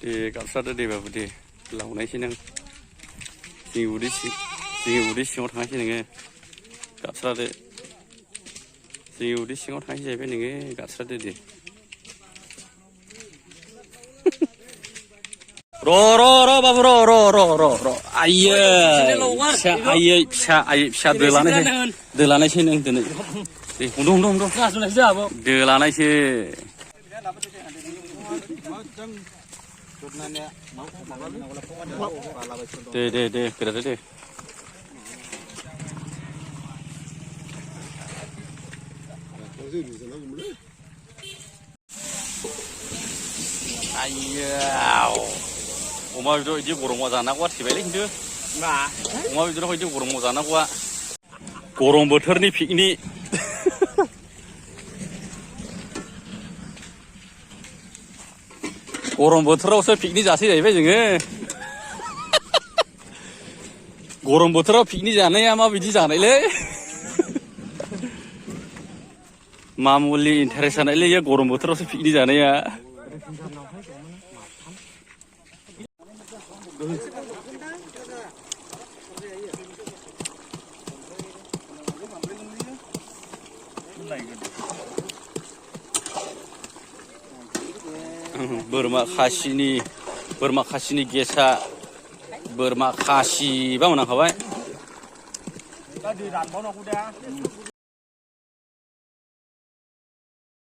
दे गाबस्रादो दे बाबु दे लावनायसै नों जोंनि उदै सिङाव थांनायसै नोङो गाबस्रादो जोंनि उदै सिङाव थांनायसै जाहैबाय नोङो गाबस्रादो दे र' बाबु र' आयै फिसा दोलानायसै नों दिनै दे हमद' दोलानायसो दे गोदादो दे आयौ अमा बेदर बिदि गरमाव जानांगौआ थैबायलै खिन्थु अमा बेदराव बिदि गरमाव जानांगौआ गरम बोथोरनि पिकनिक गरम बोथोरावसो पिकनिक जासै जाहैबाय जोङो गरम बोथोराव पिकनिक जानाया माबायदि जानायलै मामुलि इन्टारेस्ट जानायलै गरम बोथोरावसो पिकनिक जानाया बोरमा खासिनि गेसा बोरमा खासिबा मोनांखाबाय